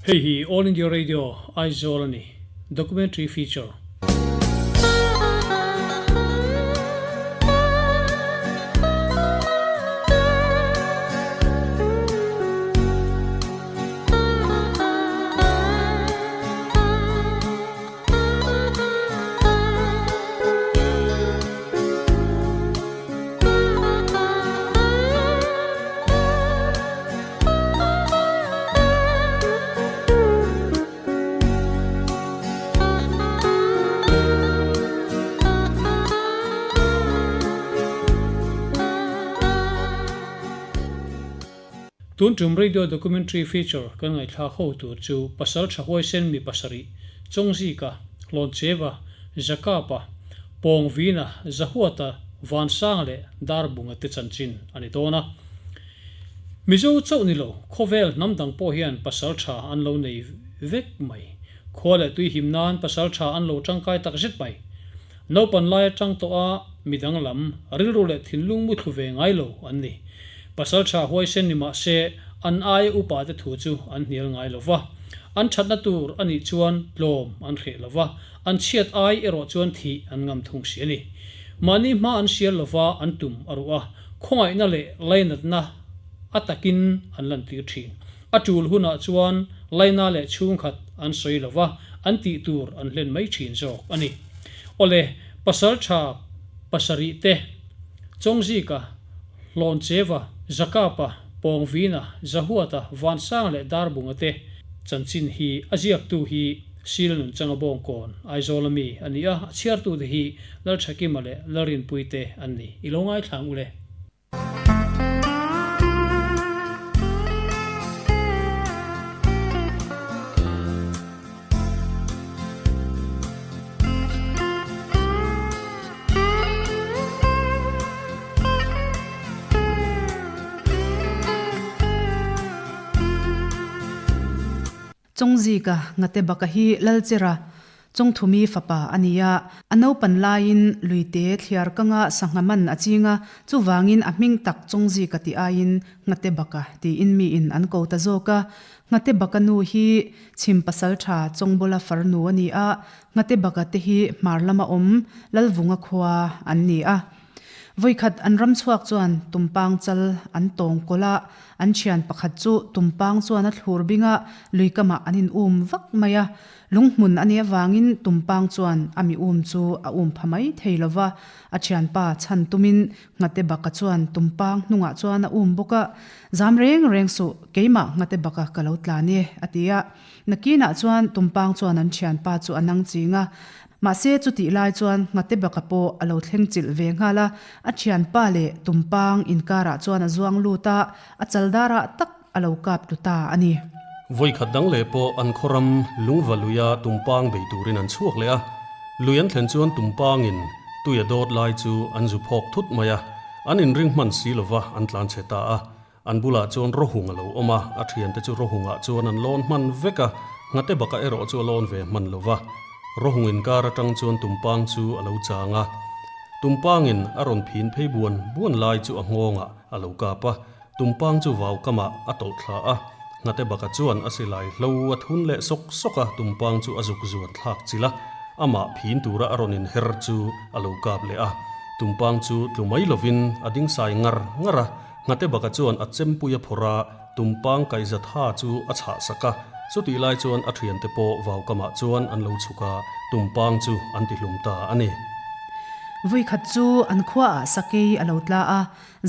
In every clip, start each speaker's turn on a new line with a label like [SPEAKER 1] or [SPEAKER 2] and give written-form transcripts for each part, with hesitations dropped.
[SPEAKER 1] Hei hi All India Radio, Aizawl a ni. Documentary Feature. Tun tum radio documentary feature kan ngaihthlak ho tur chu Pasal tha huaisen mi pasarih, Chawngzika, Hlawncheva, Jakapa, Pawngvina, Zahuata, Vansanga leh Darbunga te chanchin a ni dawn a. Mizo chauh ni lo, khawvel hnam dang pawh hian pasal tha an lo nei vek mai. Khua leh tui him nan pasal tha an lo tangkai tak zet mai. Naupan lai atang tawh a midang lam rilru leh thinlung muthlu ve ngai lo an ni. Pasal tha huaisen ni mah se an aia upa te thu chu an hnial ngai lo va. An thatna tur a nih chuan tlawm an hreh lo va, an chhiat ai erawh chuan thih an ngam thung si a ni. Mahni hma an sial lo va an tum a ruh a. Khawngaihna leh lainatna a takin an lantir thin. A tul hunah chuan laina leh chhungkhat an sawi lo va, an tih tur an hlen mai thin zawk a ni. Awle, pasal tha pasarih te, Chawngzika, Hlawncheva, Zakapa, Pawngvina, Zahuata, Vansang leh Darbunga te chanchin hi a ziaktu hi Sil Nunchanga Bawngkawn, Aizawl a mi a ni a, a chhiartute hi Lalthakima leh Lalrinpui te an ni. I lo ngaithla ang u le.
[SPEAKER 2] Chawngzika Ngate baka hi Lalchera Chawngthumi fapa a ni a, a naupan laiin luite thliar kanga sangha man a ching a, chuvangin a hming tak Chawngzika tih aiin Ngate baka tiin miin an ko ta zawk a. Ngate baka nu hi Chhim pasaltha Chawngbawla farnu a ni a, Ngate baka te hi hmar lama awm Lalvunga khua an ni a. Vawikhat an ram chhuak chuan tumpang chal an tawng kawlh a, an thian pakhat chu tumpang chuan a thlur bing a, lui kamah an in um vak mai a. Lunghmun a nih avangin tumpang chuan a mi um chu a um pha mai thei lo va, a thianpa chhan tumin Nghate Baka chuan tumpang hnungah chuan a um bawk a, Zam reng reng suh, keimah Nghate Baka ka lo tlan e, a ti a. Nakinah chuan tumpang chuan an thianpa chu a nang ching a, Mahse chutih lai chuan Nghate baka pawh a lo thleng chilh ve nghal a, a thianpa leh tumpang inkarah chuan a zuang lut a, a chaldarah tak a lo kap tlu ta a ni.
[SPEAKER 3] Vawikhat dang leh pawh an khawram lungva luia tumpang bei turin an chhuak leh a, lui an thlen chuan tumpangin tui a dawt lai chu an zu phawk thut mai a, an inring hman si lova an tlan chhe ta a, An bulah chuan rawhung a lo awm a, a thiante chu rawhungah chuan an lawn hman vek a, nghate bakah erawh chu a lawn ve hman lo va. Rawhung inkar atang chuan tumpang chu a lo chang a. Tumpangin a rawn phin phei buan buan lai chu a nghawngah a lo kap a, tumpang chu vau kamah a tawlh thla a. Nghate bakah chuan a silai hlo a thun leh sawk sawk a, tumpang chu a zuk zuan thlak chilh a, amah phin tura a rawn inher chu a lo kap leh a. Tumpang chu tlu mai lovin a ding sai ngar ngar a. Nghate baka chuan a chempui a phawrh a, tumpang kaihza tha chu a chhah sak a. Chutih lai chuan a thiante pawh vaukamah chuan an lo chhuk a, tumpang chu an tihlum ta a ni.
[SPEAKER 2] Vawikhat chu an khuaah sakei a lo tla a,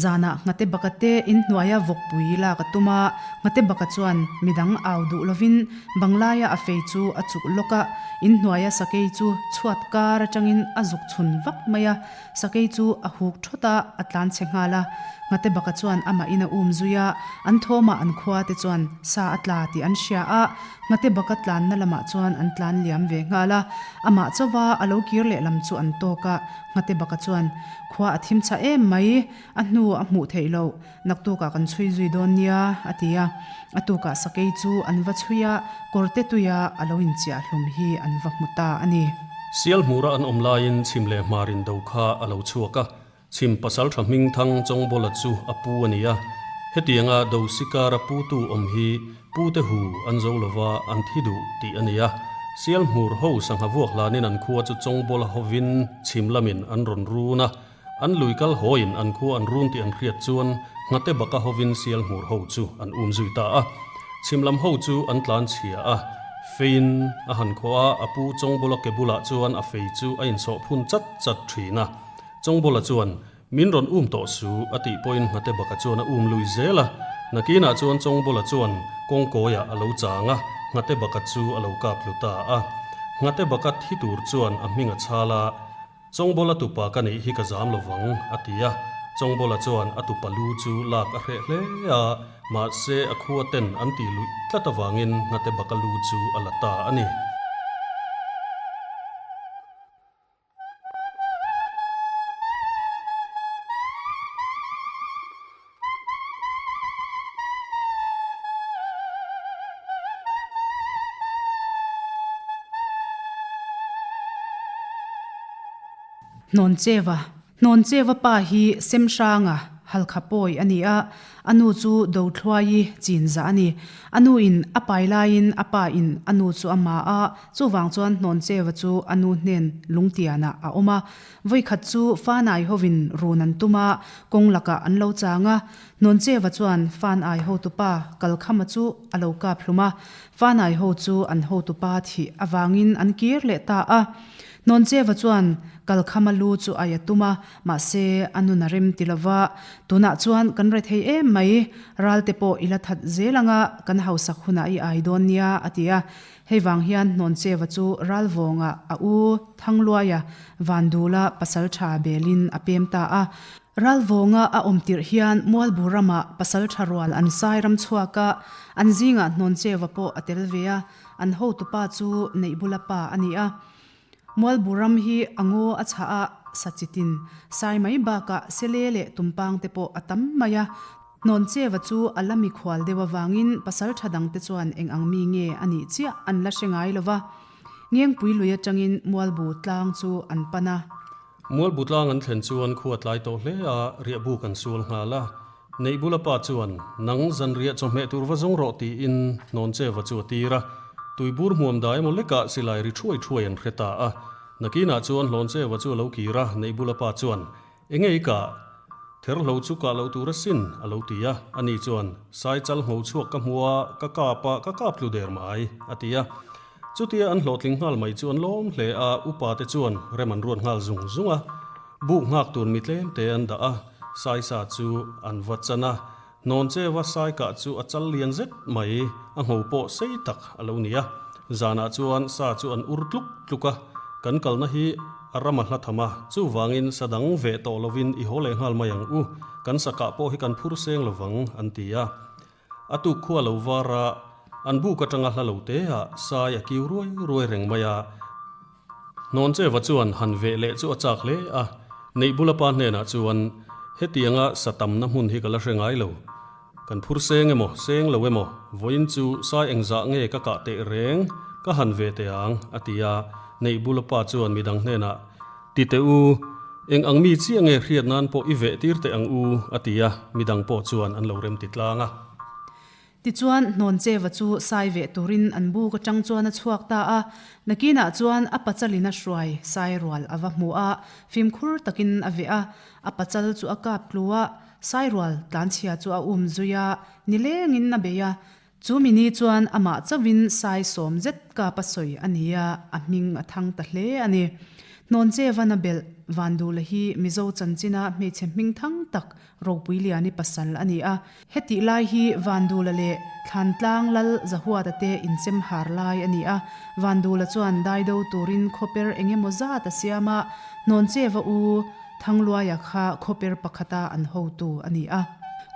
[SPEAKER 2] zanah nghate baka te inhnuaia vawkpui lak a tum a, nghate baka chuan midang au duh lovin banglaia a fei chu a chuk lawk a, inhnuaia sakei chu chhuat kar atangin a zuk chhun vak mai a. Sakei chu a huk thawt a, a tlan chhe nghal a. Nghate baka chuan amah in a um zui a, an thawmah an khua te chuan sa a tla tih an hria a, nghate baka tlanna lamah chuan an tlan liam ve nghal a. Amah chauva a lo kir leh lam chu an tawk a, nghate baka chuan, Khua a thim chah em mai, a hnu a hmuh theih loh, naktukah kan chhui zui dawn nia, a ti a. A tukah sakei chu an va chhui a, kawrte tuia a lo inchiah hlum hi an va hmu ta a ni.
[SPEAKER 3] Sial hmura an awm laiin chhim leh hmarin do kha a lo chhuak a, chhim pasal tha hming thang Chawngbawla chu a pu a ni a. Hetianga Dosikara putu awm hi pute hu an zo lova an thi duh tih a ni a. Sialhmur ho sangha vuak hlanin an khua chu Chawngbawla hovin chhim lamin an rawn run a. An lui kal hawiin an khua an run tih an hriat chuan Nghate baka hovin Sialhmur ho chu an um zui ta a. Chhim lam ho chu an tlan chhia a, feiin a han khawh a, a pu Chawngbawla ke bulah chuan a fei chu a insawh phun chat chat thin a. Chawngbawla chuan, Min rawn um tawh su, a tih pawhin Nghate baka chuan a um lui zel a. Nakinah chuan Chawngbawla chuan kawngkawiah a lo chang a, Nghate baka chu a lo kap hlu ta a. Nghate baka thi tur chuan a hming a chhal a. Chawngbawla tupa ka nih hi ka zam lo vang, a ti a. Chawngbawla chuan a tupa lu chu lak a hreh hle a, mahse a khua ten an tih luih tlat avangin Nghate baka lu chu a la ta a ni.
[SPEAKER 2] Hnawncheva, Hnawncheva pa hi Semhranga Halkha pawi a ni a, a nu chu Dothluaii Chinzah a ni. A nu in a pai laiin a pa in a nu chu a ma a, chuvang chuan Hnawncheva chu a nu hnen Lungtianah a awm a. Vawikhat chu Fanai hovin run an tum a, kawng lakah an lo chang a. Hnawncheva chuan Fanai hotupa Kalkhama chu a lo kap hlum a. Fanai ho chu an hotupa thih avangin an kir leh ta a. Hnawncheva chuan Kalkhama lu chu ai a tum a, mahse a nun a rem ti lova. Tunah chuan kan re thei em mai, ralte pawh i la that zel anga kan hausak hunah i ai dawn nia, a ti a. Hei vang hian Hnawncheva chu Ralvawngah a u Thangluaia Vandula pasal tha belin a pem ta a. Ralvawnga a awm tirh hian Mualbu ramah pasal tha rual an sai ram chhuak a, an zingah Hnawncheva pawh a tel ve a, an hotupa chu Neihbula pa a ni a. Mualbu ram hi a ngaw a chhah a, sa chitin sai mai bakah sele leh tumpang te pawh a tam mai a. Hnawncheva chu a la mikhual deuh avangin pasal tha dangte chuan eng ang mi nge a nih chiah an la hre ngai lo va. Ngengpui lui atangin Mualbu tlang chu an pan a.
[SPEAKER 3] Mualbu tlang an thlen chuan khua tlai tawh hle a, riahbuk an sual nghal a. Neihbula pa chuan, Nang zanriah chawhmeh tur va zawng rawh tiin Hnawncheva chu a tir a. Tuibur hmuam dai emaw lekah silai ri thuai thuai an hre ta a. Nakinah chuan Hlawncheva chu a lo kir a, Neihbula pa chuan, Enge i kah? Therhlo chu kah loh tur asin, a lo ti a. Ani chuan, Sai chal ngho chhuak ka hmu a, ka kap a, ka kap tlu der mai, a ti a. Chutia an hlawhtling nghal mai chu an lawm hle a, upa te chuan rem an ruat nghal zung zung a. Buk nghak tur mi tlem te an dah a, Saisa chu an va chan a. Hnawncheva sai kah chu a chal lian zet mai, a ngho pawh sei tak a lo ni a. Zanah chuan sa chu an ur tluk tluk a, kan kalna hi a ram a hla tham a, chuvangin sa dang veh tawh lovin i haw leh nghal mai ang u, kan sa kah pawh hi kan phur seng lovang, an ti a. A tuk khua lo var a, an buk atanga hla lo te ah sai a kiu ruai ruai reng mai a. Hnawncheva chuan han veh leh chu a chak hle a, Neihbula pa hnenah chuan, Hetianga sa tamna hmun hi ka la hre ngai lo. Kan phur seng emaw, seng lo emaw, vawiin chu sai engzah nge ka kah teh reng, ka han ve teh ang, a ti a. Neihbula pa chuan midang hnenah, Ti teh u, eng ang mi chiah nge hriat nan pawh i veh tir teh ang u, a ti a, midang pawh chuan an lo rem ti tlang a.
[SPEAKER 2] Tichuan, Hnawncheva chu sai veh turin an buk atang chuan a chhuak ta a. Nakinah chuan a pachalin a hruai sai rual a va hmu a, fimkhur takin a veh a. A pachal chu a kap tlu a, sai rual tlanchhia chu a um zui a, nilengin a bei a. Chu mini chuan amah chauhin sai sawm zet kap a sawi a ni a, a hming a thang ta hle a ni. Hnawnchevan a belh, Vandula hi Mizo chanchina hmeichhe hming thang tak Ropuiliani pasal a ni a. Hetih lai hi Vandula leh Thlantlang Lal Zahuata te inchem har lai a ni a. Vandula chuan daido turin khawper eng emaw zat a siam a, Hnawncheva u Thangluaia kha khawper pakhata an hotu a ni a.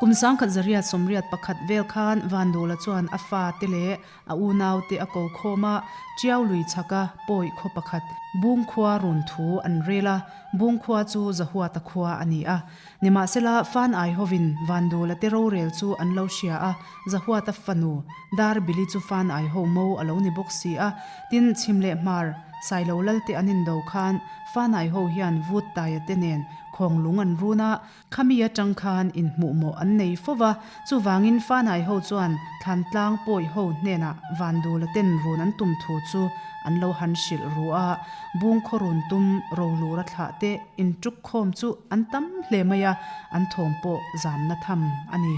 [SPEAKER 2] Kum 1981 vel khan Vandula chuan a fate leh A unaute a ko khawm a, Tiau lui chhaka pawi khaw pakhat Bungkhua run thu an rel a, Bungkhua chu Zahuata khua a ni a. Nimahsela, Fan ai hovin Vandula te rorel chu an lo hria a, Zahuata fanu Darbili chu Fan ai ho mo a lo ni bawk si a. Tin, chhim leh hmar Sailo Lalte an indo khan Fan ai ho hian Vut Taia te nen. Khawnglung an run a, khami atang khan inhmuhmawh an nei fo va, chuvangin Fanai ho chuan Thlantlang pawi ho hnenah Vandula ten run an tum thu chu an lo han hrilh ru a, Bungkhaw run tum Rolura thlah te intuk khawm chu an tam hle mai a, an thawm pawh zamna tham a ni.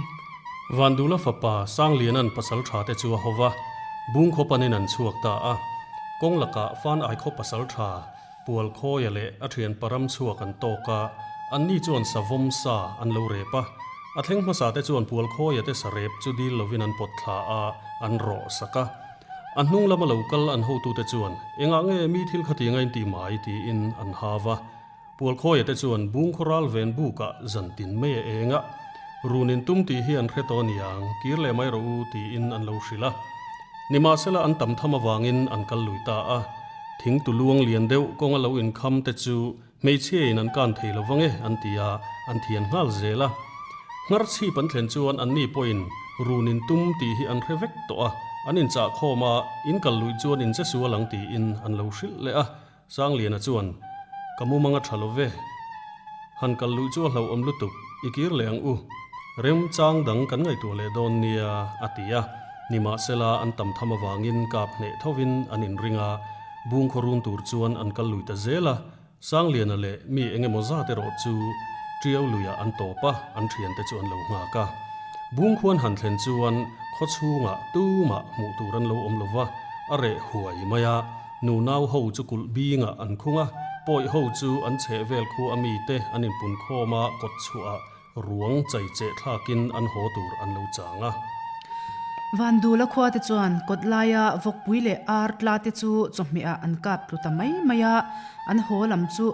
[SPEAKER 3] Vandula fapa Sangliana'n pasal tha te chu a ho va, Bungkhaw panin an chhuak ta a, kawng lakah Fan Aikhaw pasal tha Pualkhawia leh a thian param chhuak an tawk a, anni chuan savawm sa an lo rep a. A thleng hmasa te chuan Pualkhawia te sa rep chu dil lovin an pawt thla a, an rawh sak a. A hnung lama lo kal an hotute chuan, Engah nge mi thil khati ngain tih mai? tiin an hau a. Pualkhawia te chuan Bungkhaw ral ven bukah zan tin mai a eng a, run in tum tih hi an hre tawh aniang, kir leh mai rawh u tiin an lo hrilh a. Nimahsela an tam tham avangin an kal lui ta a. Thing tu luang lian deuh kawnga lo inkham te chu hmeichhia in an kan thei lo vang e an ti a, an thian nghal zel a. Nghar chhip an thlen chuan anni pawhin run in tum tih hi an hre vek tawh a, an inchah khawm a, in kal luih chuan in che sual ang tiin an lo hrilh leh a. Sangliana chuan, Ka mumang a tha lo ve. Han kal luih chu a hlauhawm lutuk, i kir leh ang u. Remchang dang kan ngaihtuah leh dawn nia, a ti a. Nimahsela an tam tham avangin kap hneh thovin an inring a, bungkhaw run tur chuan an kal lui ta zel a. Sangliana leh mi eng emaw zat erawh chu Tiau luiah an tawp a, an thiante chu an lo nghak a. Bungkhuan han thlen chuan khaw chhungah tumah hmuh tur an lo awm lo va, a reh huai mai a. Nu nau ho chu kulh bingah an khung a, pawi ho chu an chheh vel khu a mite an inpun khawm a, kawt chhuah ruang chai cheh thlakin an haw tur an lo chang a.
[SPEAKER 2] Vandula khua te chuan kawt laia vawkpui leh ar tla te chu chawhmeh ah an kap tlu ta mai mai a, an haw lam chu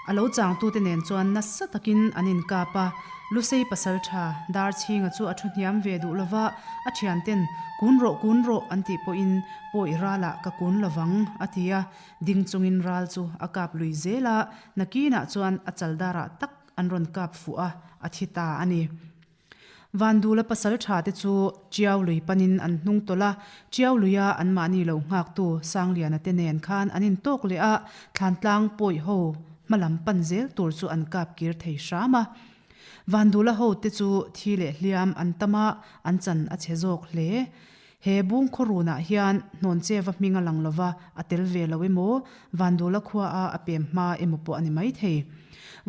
[SPEAKER 2] a lo changtute nen chuan nasa takin an inkap a. Lusei pasaltha Darchhinga chu a thu hniam ve duh lova, a thianten kun rawh kun rawh an tih pawhin Pawi ralah ka kun lovang, a ti a, ding chungin ral chu a kap lui zel a, nakinah chuan a chaldarah tak an rawn kap fuh a, a thi ta a ni. Vandula pasal tha te chu Tiau lui panin an hnung tawlh a, Tiau luia anmahni lo nghaktu Sangliana te nen khan an intawk leh a, Thlantlang pawi ho hmalam pan zel tur chu an kap kir thei hram a. Vandula ho te chu thi leh hliam an tam a, an chan a chhe zawk hle. He bung khaw runah hian Hnawncheva hming a lang lova, a tel ve lo emaw, Vandula khuaa a pem hma emaw pawh a ni maithei.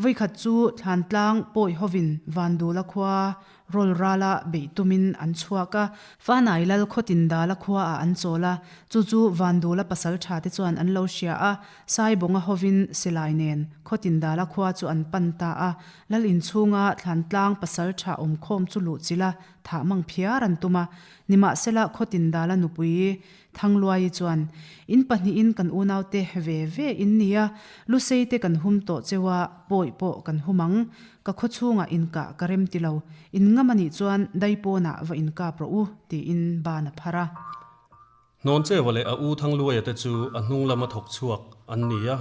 [SPEAKER 2] Vawikhat chu Thlantlang pawi hovin Vandula khua rawl rala beih tumin an chhuak a, Fanai Lal Khawtindala khuaah an chawl a, chu chu Vandula pasaltha te chuan an lo hria a, Saibawnga hovin silai nen Khawtindala khua chu an pan ta a, Lal inchhunga Thlantlang pasaltha awmkhawm chu luhchilh a, thah mang phiar an tum a, Nimahsela Khawtindala nupui Thangluaii chuan, In pahnihin kan unaute ve ve in nia, Lusei te kan hum tawh cheu a, pawi pawh kan hum ang. Ka khaw chhungah inkah ka rem ti lo. In ngam a nih chuan Daipawnah va inkap rawh u, tiin ban a phar a.
[SPEAKER 3] Hnawncheva leh a u Thangluaia te chu a hnung lama thawk chhuak an ni a,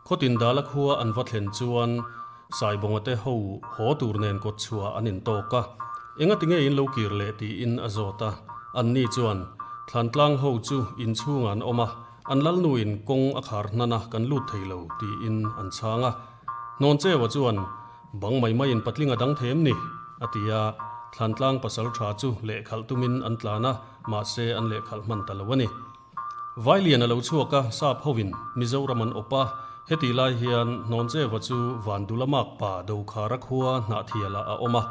[SPEAKER 3] Khawtindala khua an va thlen chuan Saibawnga te ho haw tur nen kawt chhuah an intawk a, Engati nge in lo kir leh tiin a zawt a, anni chuan Thlantlang ho chu inchhungah an awm a, an lalnuin kawng a khar hnan a kan lut thei lo tiin an chhang a. Hnawncheva chuan Bang mai maiin patling a dang them ni? a ti a, Thlantlang pasal tha chu lehkhalh tumin an tlan a, mahse an lehkhalh hman ta lo a ni. Vailian a lo chhuak a, sap hovin Mizoram an awp a, hetih lai hian Hnawncheva chu Vandula makpa Dokhara khua Hnahthialah a awm a,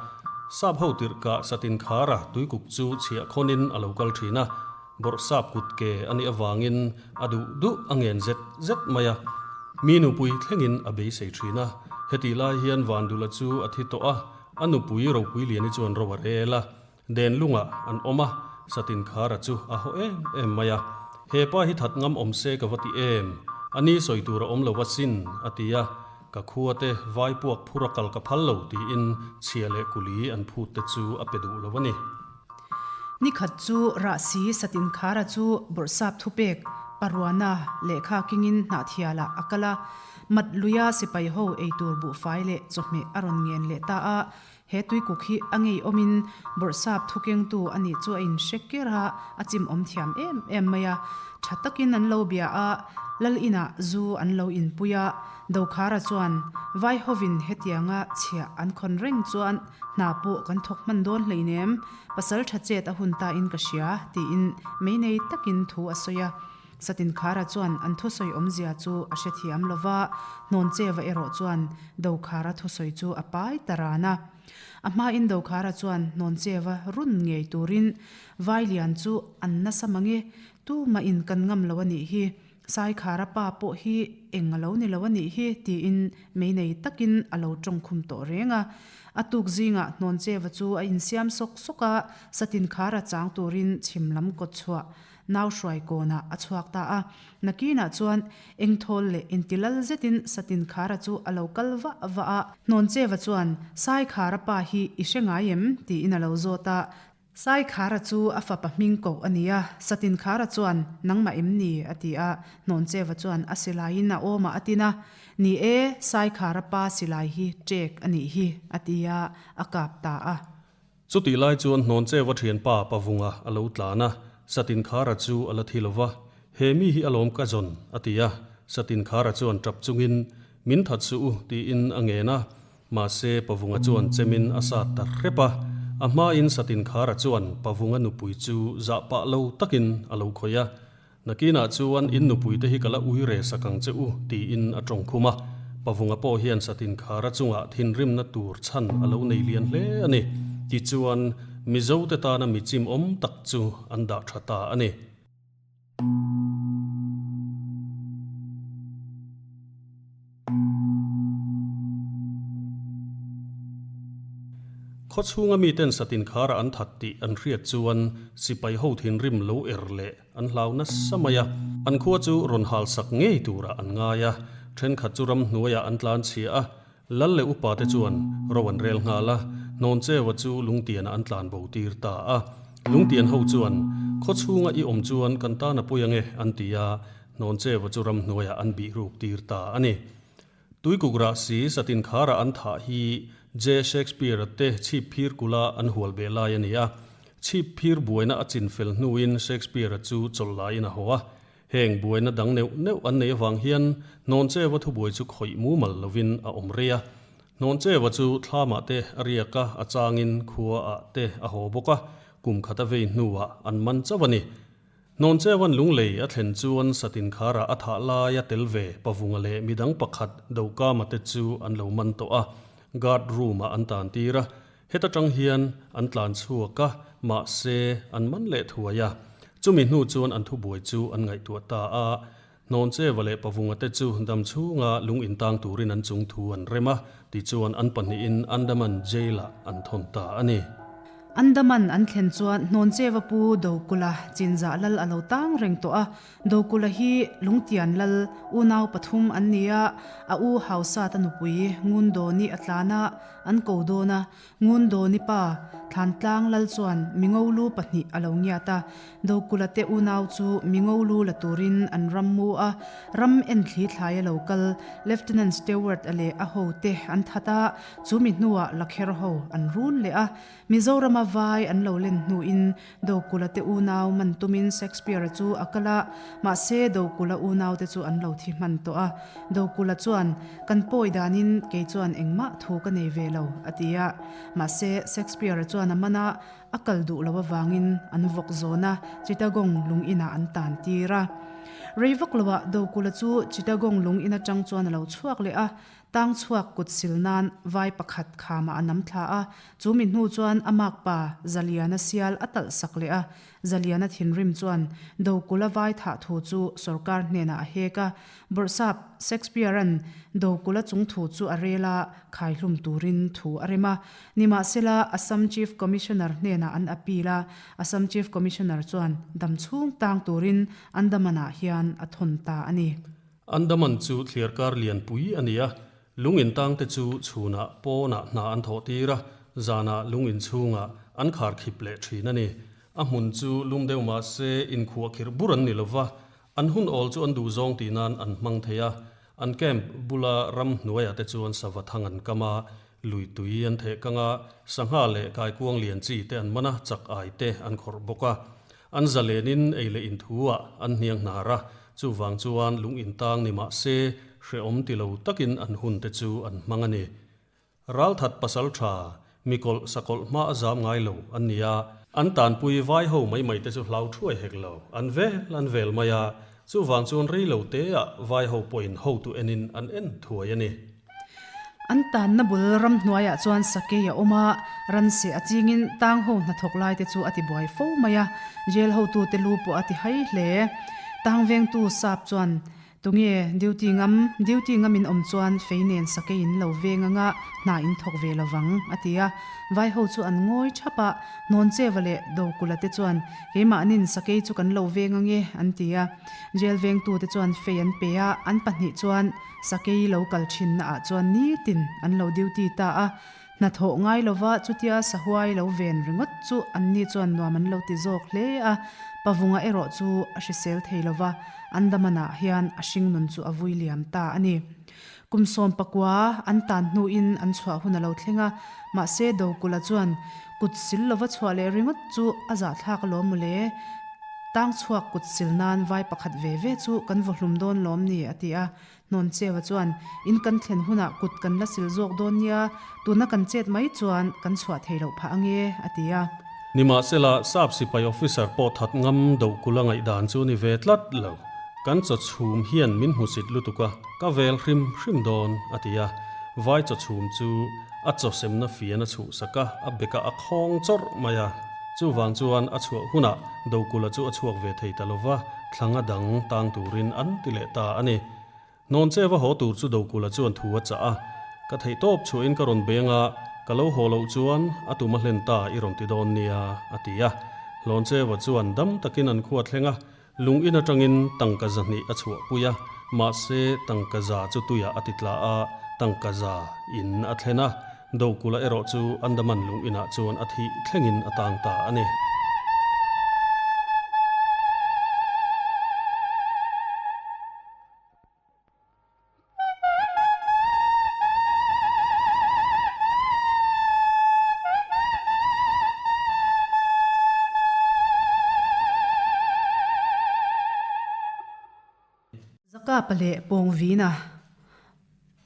[SPEAKER 3] sap ho tirhkah Satinkhara tuikuk chu chhiahkhawnin a lo kal thin a, Bawrhsap kut ke a nih avangin a duh duh a ngen zet zet mai a, mi nupui thlengin a beisei thin a. Hetih lai hian Vandula chu a thi tawh a, a nupui Ropuiliani chuan ro a rel a, Denlungah an awm a, Satinkhara chu a haw em em mai a. He pa hi that ngam awm se ka va ti em? A ni sawi tur a awm lo asin, a ti a. Ka khua te vai puak phur a kal ka phal lo tiin chhia leh kuli an phut te chu a pe duh lo a ni.
[SPEAKER 2] Nikhat chu Rahsi Satinkhara chu bawrhsap thupek Paruana lehkha kingin Hnahthialah a kal a, Mat luia sipai ho eitur buhfai leh chawhmeh a rawn ngen leh ta a. He tuikuk hi a ngeiawmin bawrhsap thukengtu a nih chu a inhre ker a, a chimawm thiam em em mai a. Tha takin an lo bia a, lal inah zu an lo inpui a. Dokhara chuan, Vai hovin hetianga chhiah an khawn reng chuan hna pawh kan thawk hman dawn hleinem, pasal tha chet a hun ta in ka hria, tiin mei nei takin thu a sawi a. Satinkhara chuan an thusawi awmzia chu a hrethiam lo va, Hnawncheva erawh chuan Dokhara thusawi chu a pai ta ran a. A hmain Dokhara chuan Hnawncheva run ngei turin Vailian chu an nasa mang e, tumah in kan ngam lo a nih hi, Saikhara pa pawh hi eng a lo ni lo a nih hi tiin mei nei takin a lo tawngkhum tawh reng a. A tuk zingah Hnawncheva chu a insiam sawk sawk a, Satinkhara chang turin chhim lam kawt chhuah nau hruai kawnah a chhuak ta a. Nakinah chuan engthawl leh intilal zetin Satinkhara chu a lo kal vah vah a. Hnawncheva chuan, Saikhara pa hi i hre ngai em? tiin a lo zawt a. Saikhara chu a fapa hming koh a ni a, Satinkhara chuan, Nangmah em ni? a ti a. Hnawncheva chuan a silaiin a awmah a tin a, Ni e, Saikhara pa silai hi ṭek a nih hi, a ti a, a kap ta a.
[SPEAKER 3] Chutih lai chuan Hnawncheva thianpa Pavunga a lo tlan a, Satinkhara chu a la thi lo va, He mi hi a lawm ka zawn, a ti a. Satinkhara chuan tap chungin, Min that suh u, tiin a ngen a. Mahse, Pavunga chuan chemin a sat ta hrep a. A hmain Satinkhara chuan Pavunga nupui chu zah pah lo takin a lo khawih a. Nakinah chuan in nupuite hi ka la ui re sak ang che u, tiin a tawng khum a. Pavunga pawh hian Satinkhara chungah thinrimna tur chhan a lo nei lian hle a ni. Tichuan, Mizote tana mi chimawm tak chu an dah tha ta a ni. Khaw chhunga miten Satinkhara an that tih an hriat chuan sipai ho thinrim lo er leh an hlau nasa mai a. An khua chu rawn hal sak ngei turah an ngai a, thenkhat chu ramhnuaiah an tlan chhia a, Lal leh upa te chuan ro an rel nghal a, Hnawncheua chu Lungtianah an tlan bo tir ta a. Lungtian ho chuan, Khaw chhunga i awm chuan kan tan a pawi ange, an ti a, Hnawncheua chu ramhnuaiah an bih ruk tir ta a ni. Tuikuk rah si Satin Khara an thah hi J. Shakespeare-a te chhip phir kula an hual beh lai a ni a. Chhip phir buaina a chin fel hnuin Shakespeare-a chu chawlh laiin a haw a. Heng buaina dang neuh neuh an neih avang hian Hnawncheua thubuai chu khawih mumal lovin a awm rei a. Hnawncheua chu thlamah te a riak a, a changin khuaah te a haw bawk a, kum khat a vei hnuah an man chauh a ni. Hnawncheua'n lunglei a thlen chuan Satinkhara a thah laia tel ve Pavunga leh midang pakhat Dokama te chu an lo man tawh a, guard room-ah an tan tir a. Heta tang hian an tlan chhuak a, mahse an man leh thuai a. Chumi hnu chuan an thubuai chu an ngaihtuah ta a, Hnawncheva leh Pavunga te chu dam chhunga lung intang turin an chung thu an rem a, tichuan an pahnihin Andaman Jail-ah an thawn ta a ni.
[SPEAKER 2] Andaman an thlen chuan Hnawncheva pu Dokula chinzah lal a lo tang reng tawh a, Dokula hi Lungtian lal unau pathum an ni a, a u Hausata nupui Ngundawni a tlan a, An ko dawn a, Ngundawni pa, Thlantlang lal chuan mingo lu pahnih a lo ngiat a, Dokula te unau chu mingo lu la turin an ram mu a, ram en thli thlai a lo kal, Lieutenant Stewart a leh a ho te an that a, chu mi hnuah Lakher ho an run leh a, Mizorama vai an lo len hnuin Dokula te unau man tumin Shakespeare-a chu a kal a, mahse Dokula unaute chu an lo thi hman tawh a. Dokula chuan, Kan pawi danin kei chuan engmah thu ka nei ve lo, a ti a. Mahse Shakespeare-a chuan a man a, a kal duh lo avangin an vawk zawn a, Chittagong lung inah an tan tir a. Rei vak loah Dokula chu Chittagong lung in atang chuan a lo chhuak leh a, Tang chhuak kut sil nan vai pakhat khamah a nam thla a, chu mi hnu chuan a makpa Zaliana sial a talh sak leh a. Zaliana thinrim chuan Dokula vai thah thu chu sorkar hnenah a hek a, Bawrhsap Shakespeare-a'n Dokula chung thu chu a rel a, khaihlum turin thu a rem a. Nimahsela, Assam Chief Commissioner hnenah an appeal a, Assam Chief Commissioner chuan dam chhung tang turin Andaman-ah hian a thawn ta a ni.
[SPEAKER 3] Andaman chu thliarkar lianpui a ni a, lung intangte chu chhunah pawnah hna an thawh tir a, zanah lung inchhungah an khar khip leh thin a ni. A hmun chu lum deuh mah se inkhuah khirh bur an ni lo va, an hun awl chu an duh zawng tih nan an hmang thei a. An camp bula ram hnuaiah te chuan sava thang an kam a, lui tui an theh kang a, sangha leh kaikuang lian chi te an man a, chak ai te an khawrh bawk a. An zalenin ei leh in thu-ah an hniang hnar a, chuvang chuan lung intang ni mah se hrehawm ti lo takin an hunte chu an hmang a ni. Ralthat pasal tha, mikawlh sakawlh hma a zam ngai lo an ni a, an tanpui vai ho mai mai te chu hlau thuai hek lo, an vel an vel mai a, chuvang chuan rei lo te ah vai ho pawhin hotu enin an en thuai a ni.
[SPEAKER 2] An tanna bul ramhnuaiah chuan sakei a awm a, ranseh a chingin tang ho hnathawk lai te chu a ti buai fo mai a, jail hotute lu pawh a ti hai hle. Tang vengtu sap chuan Tunge duty ngam, duty ngam in awm chuan fei nen sakei in lo veng anga hna in thawk ve lo vang, a ti a. Vai ho chu an ngawi thap a, Hnawncheva leh Dokula te chuan keimahnin sakei chu kan lo veng ange, an ti a. Jail vengtu te chuan fei an pe a, an pahnih chuan sakei lo kal thinna ah chuan nitin an lo duty ta a. Hnathawh ngai lova chutia sahuai lo ven ringawt chu anni chuan nuam an lo ti zawk hle a, Pavunga erawh chu a hrisel thei lova, Andaman-ah hian a hringnun chu a vui liam ta a ni. Kum 19 an tan hnuin an chhuah hun a lo thleng a, mahse Dokula chuan kut sil lova chhuah leh ringawt chu a zahthlak alawm mawle, tang chhuak kut sil nan vai pakhat ve ve chu kan vaw hlum dawn lawm ni a ti a, Hnawncheva chuan, In kan thlen hunah kut kan la sil zawk dawn nia, tuna kan chet mai chuan kan chhuah thei loh phah ange, a ti a.
[SPEAKER 3] Nimahsela, Sap sipai officer pawh that ngam Dohkula ngaihdan chu ni ve tlat lo. Kan chaw chhum hian min hmusit lutuk a, ka vel hrim hrim dawn, a ti a. Vai chaw chhum chu a chaw semna fian a chhuhsak a, a bekah a khawng chawrh mai a. Chuvang chuan a chhuah hunah Dohkula chu a chhuak ve thei ta lova. Thlanga dang tang turin an ti leh ta a ni. Hnawncheva haw tur chu Dokula chuan thu a chah a, Ka theih tawp chhuahin ka rawn beng a, ka lo haw loh chuan a tum a hlen ta i rawn ti dawn nia, a ti a. Hlawncheva chuan dam takin an khua thleng a, lung in atangin tangka zahnih a chhuahpui a, mahse tangka za chu tuiah a ti tla a, tangka za in a thlen a. Dokula erawh chu Andaman lung inah chuan a thih thlengin a tang ta a ni.
[SPEAKER 2] Zakapa leh Pawngvina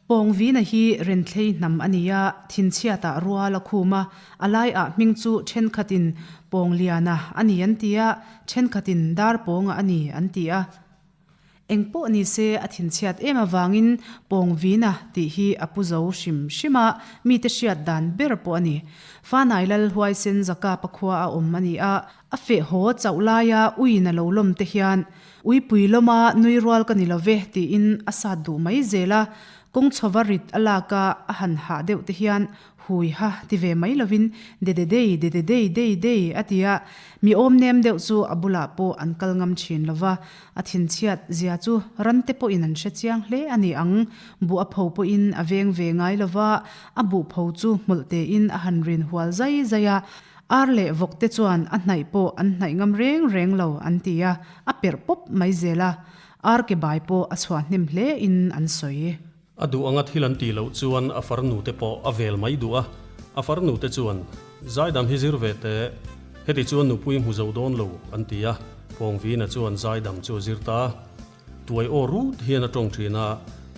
[SPEAKER 2] Pawngvina hi Renthlei hnam a ni a, thinchhiatah rual a khum a, a laiah hming chu thenkhatin Pawngliana a ni an ti a, thenkhatin Darpawnga a ni an ti a. Eng pawh ni se a thinchhiat em avangin Pawngvina tih hi a pu zo hrim hrim a, mite hriat dan ber pawh a ni. Fanai Lal Huaisen Zakapa khua a awm a ni a, A feh haw chauh laia uiin a lo lawm te hian, Uipui lawma nui rual ka ni lo ve, tiin a sat duh mai zel a. Kawng chhova rit a lak a, a han hah deuh te hian, Hui ha, ti ve mai lovin, De de dei, de de dei dei dei, a ti a. Mi awm nem deuh chu a bulah pawh an kal ngam thin lo va. A thinchhiat zia chu rante pawhin an hre chiang hle a ni ang. Buh a pho pawhin a veng ve ngai lo va, a buh pho chu hmawlh tein a han rin hual zai zai a. Ar leh vawk te chuan a hnaih pawh an hnaih ngam reng reng lo an ti a, a perh pawp mai zel a, ar ke bai pawh a chhuah hnem hle in an sawi.
[SPEAKER 3] A duh anga thil an tih loh chuan a farnu te pawh a vel mai duh a, a farnu te chuan, Zaidam hi zir ve teh, heti chuan nupui hmu zo dawn lo an ti a, Pawngvina chuan zaidam chu a zir ta. Tuai aw rut hian a tawng thin a,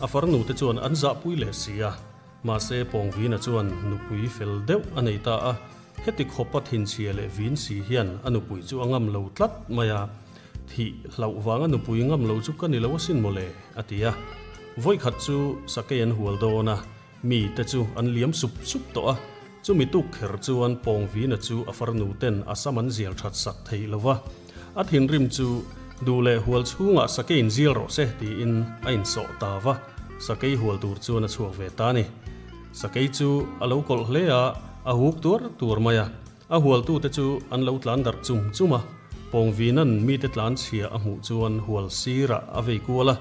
[SPEAKER 3] a farnu te chuan an zahpui leh si a. Mahse, Pawngvina chuan nupui fel deuh a nei ta a, heti khawpa thinchhia leh vin si hian a nupui chu a ngam lo tlat mai a, Thih hlauh vanga nupui ngam lo chu ka ni lo asin mawle, a ti a. Vawikhat chu sakei an hual dawn a, mi te chu an liam sup sup tawh a, chumi tuk kher chuan Pawngvina chu a farnu ten a sam an zial that sak theih lo va, a thinrim chu duh leh hual chhungah sakei in zial rawh se tiin a insawh ta va. Sakei hual tur chuan a chhuak ve ta a ni. Sakei chu a lo kawlh hle a, a huk tuar tuar mai a. A hualtute chu an lo tlan darh chum chum a. Pawngvina'n mite tlan chhia a hmuh chuan hual sirah a vei kual a,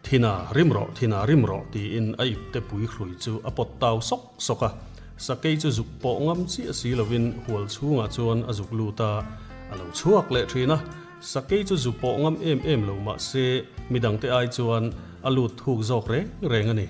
[SPEAKER 3] Thina rim rawh, thina rim rawh tiin a ipte pui hrui chu a pawt tau sawk sawk a. Sakei chu zuk pawh ngam chiah si lovin hual chhungah chuan a zuk lut a, a lo chhuak leh thin a. Sakei chu zu pawh ngam em em lo mah se, midangte ai chuan a lut thuk zawk reng reng a ni.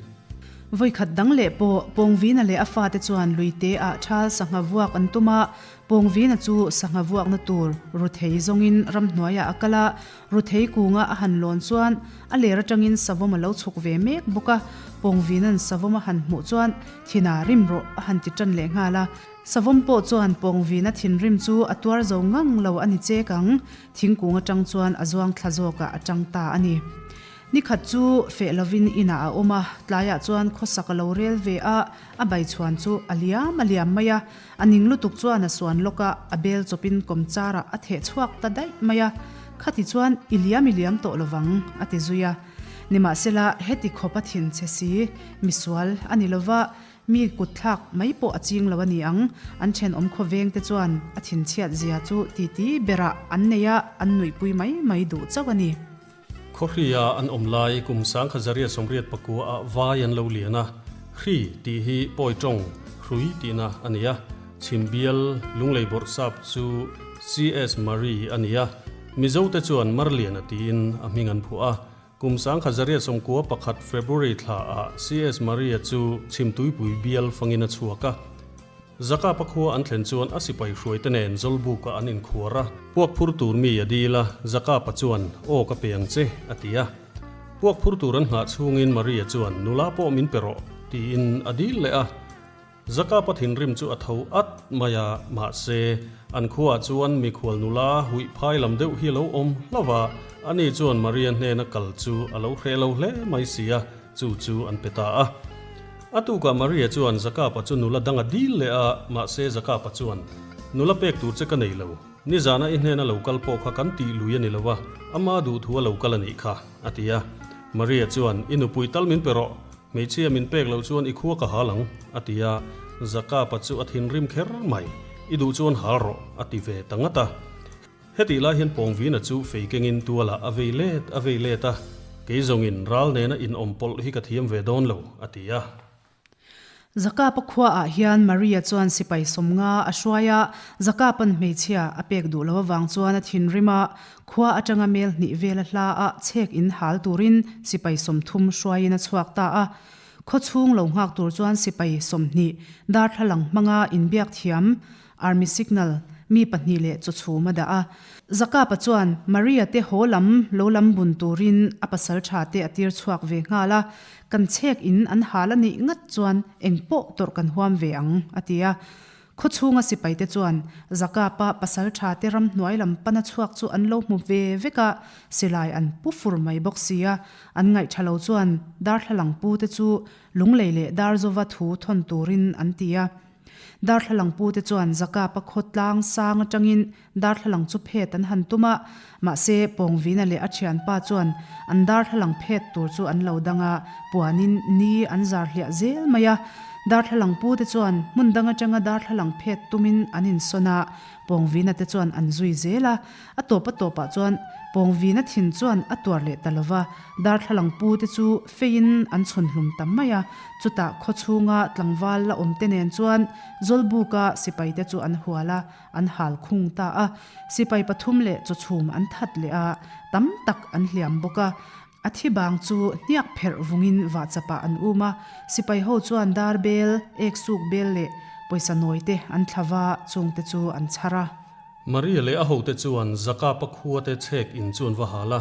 [SPEAKER 2] Vawikhat dang leh pawh Pawngvina leh a fate chuan luite ah thal sangha vuak an tum a, Pawngvina chu sangha vuakna tur ruthei zawngin ramhnuaiah a kal a, ruthei kunga a han lawn chuan a ler atangin savawm a lo chhuk ve mek bawk a, Pawngvina'n savawm a han hmuh chuan thinah rim rawh a han ti tan leh nghal a. Savawm pawh chuan Pawngvina thinrim chu a tuar zo ngang lo a ni chek ang, thingkung atang chuan a zuang thla zawkah a tang ta a ni. Ni khat chu feh lovin inah a awm a, tlaiah chuan khawsak a lo rel ve a, a baichhuan chu a liam a liam mai a, a ning lutuk chuan a suan lawk a, a bel chawpin kawmcharah a theh chhuak ta daih mai a, khati chuan i liam i liam tawh lovang a ti zui a. Nimahsela heti khawp a thin che si, misual a ni lova, Mi kutthlak mai pawh a ching lo a ni ang. An thenawm khawveng te chuan a thinchhiat zia chu titi berah an nei a, an nuihpui mai mai duh chauh a ni.
[SPEAKER 3] Khawhria an awm lai kum sangkha zariat sawmriat pakua ah vai an lo lian a, hri tih hi pawi tawng, hrui tihna a ni a. Chhimbial Lunglei bawrhsap chu CS Marie a ni a, Mizo te chuan Marliana tiin a hming an phuah a. Kum sangkha zariat 91 February thla ah CS Maria chu Chhimtuipui bial fangin a chhuak a. Zaka pakhua an thlen chuan a sipai hruaite nen Zawlbuka an inkhuar a. Puak phur tur mi a dil a, Zaka pa chuan, Aw ka pe ang che, a ti a. Puak phur tur an nghah chhungin Maria chuan, Nula pawh min pe rawh, tiin a dil leh a. Zaka pa thinrim chu a tho at mai a, mahse, an khuaah chuan mikhual nula huih phai lam deuh hi a lo awm hlauh a, ani chuan Maria hnena kal chu a lo hreh lo hle mai si a, chu chu an pe ta a. A tukah Maria chuan Zakapa chu nula dang a dil leh a, mahse Zakapa chuan, Nula pek tur che ka nei lo, nizana i hnena lo kal pawh kha kan tih lui a ni lo a, ama duh thu a lo kal a nih kha, a ti a. Maria chuan, I nupui tal min pe rawh, hmeichhia min pek loh chuan i khua ka hal ang, a ti a. Zakapa chu a thinrim kher mai, I duh chuan hal rawh, a ti ve ta ngat a. Hetih lai hian Pawngvina chu fei kengin tualah a vei let a vei let a, Kei zawngin ral nena inawm pawlh hi ka thiam ve dawn lo, a ti a.
[SPEAKER 2] Zakapa khuaah hian Maria chuan sipai sawmnga a hruai a, Zakapa'n hmeichhia a pek duh lo avang chuan a thinrim a, khua atanga mel hnih vela hla a chhek in hal turin sipai 30 hruaiin a chhuak ta a. Khaw chhung lo nghak tur chuan sipai 20 darthlalang hmanga inbiak thiam Army signal, mi pahnih leh chaw chhum a dah a. Zakapa chuan Maria te haw lam lo lam bun turin a pasal tha te a tir chhuak ve nghal a, kan chhek in an hal a nih ngat chuan eng pawh tawrh kan huam ve ang, a ti a. Khaw chhunga sipai te chuan Zakapa pasal tha te ramhnuai lam pana chhuak chu an lo hmu ve vek a, silai an pu fur mai bawk si a, an ngaihtha lo chuan darthlalang pu te chu lunglei leh Darzova thu thawn turin an ti a. Darthlalang pute chuan Zakapa khaw tlang sang atangin darthlalang chu phet an han tum a, mahse Pawngvina leh a thianpa chuan an darthlalang phet tur chu an lo dang a, puanin ni an zar hliah zel mai a. Darthlalang pute chuan hmun dang atanga darthlalang phet tumin an insawn a, Pawngvina te chuan an zui zel a. A tawp a tawpah chuan Pawngvina thin chuan a tuar leh ta lova, darthlalang pu te chu feiin an chhun hlum ta mai a. Chutah khaw chhunga tlangval la awm te nen chuan Zawlbuka sipai te chu an hual a, an hal khung ta a. Sipai pathum leh chawchhum an that leh a, tam tak an hliam bawk a. A thi bang chu hniak pherh vungin vahchapah an um a, sipai ho chuan dar bel, ek suk bel leh pawisa nawi te an thla va, chungte chu an chhar a.
[SPEAKER 3] Maria leh a hote chuan Zakapa khuate chhek in chu an va hal a.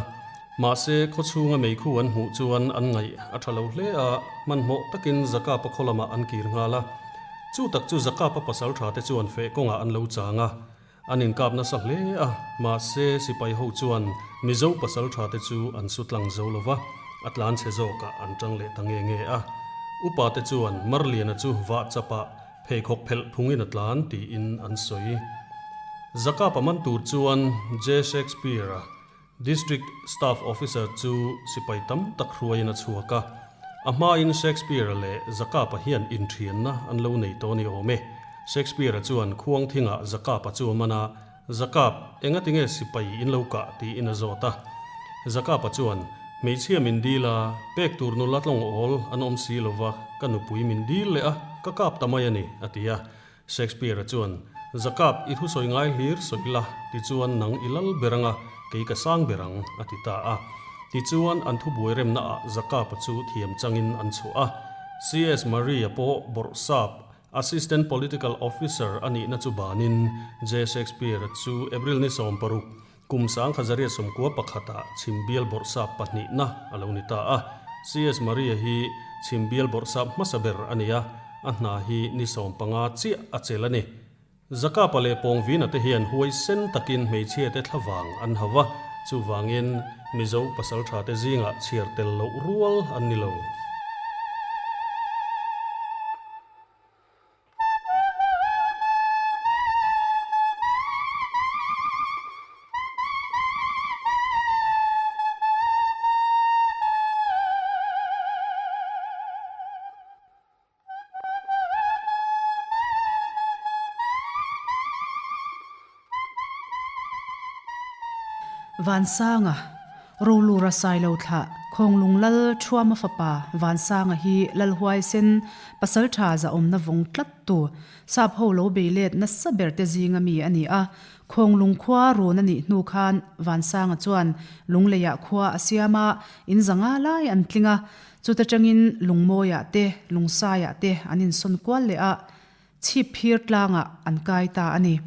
[SPEAKER 3] Mahse, khaw chhunga meikhu an hmuh chuan an ngaih a tha lo hle a, hmanhmawh takin Zakapa khaw lamah an kir nghal a. Chu tak chu Zakapa pasal tha te chuan feh kawngah an lo chang a. An inkap nasa hle a, mahse sipai ho chuan Mizo pasal tha te chu an su tlang zo lo va, a tlan chhe zawkah an tang leh ta nge nge a. Upa te chuan Marliana chu vah chapah Pheikhawk phelh phungin a tlan tiin an sawi. Zakapa man tur chuan J. Shakespeare-a District Staff Officer chu sipai tam tak hruaiin a chhuak a. A hmain Shakespeare-a leh Zakapa hian inthianna an lo nei tawh a ni awm e. Shakespeare-a chuan khuangthingah Zakapa chu a man a, Zakap, engatinge sipai in lo kah tiin a zawt a. Zakapa chuan, Hmeichhia min dil a, pek tur nula tlawng awl an awm si lo va, ka nupui min dil leh a, ka kap ta mai a ni, a ti a. Shakespeare-a chuan, Zakap, i thusawi ngai hlir sawi la, tichuan nang i lal ber ang a, kei ka sang ber ang, a ti ta a. Tichuan an thubuai remnaah Zakapa chu thiam changin an chhuah a. CS Maria pawh Bawrhsap, Assistant Political Officer, a nihna chu banin J. Shakespeare-a chu April ni 60, kum 1991-ah Chhimbial Bawrhsap pahnihna a lo ni ta a. CS Maria hi Chhimbial Bawrhsap hmasa ber a ni a, a hna hi ni 15 chiah a chelh a ni. Zakapa leh Pawngvina te hian huaisen takin hmeichhia te thlavang an hau a, chuvangin Mizo pasaltha te zingah chhiar tel loh rual an ni lo.
[SPEAKER 2] Vansanga, Rolura Sailo thlah, Khawnglung Lal Thuama fapa Vansanga hi Lal huaisen, pasaltha zahawmna vawng tlat tu, sap ho lo bei let nasa ber te zinga mi a ni a. Khawnglung khua run a nih hnu khan Vansanga chuan Lungleiah khua a siam a, in zanga lai an tling a. Chuta tangin Lungmawiah te, Lungsaiah te an insawn kual leh a, chhip phir tlangah an kai ta a ni.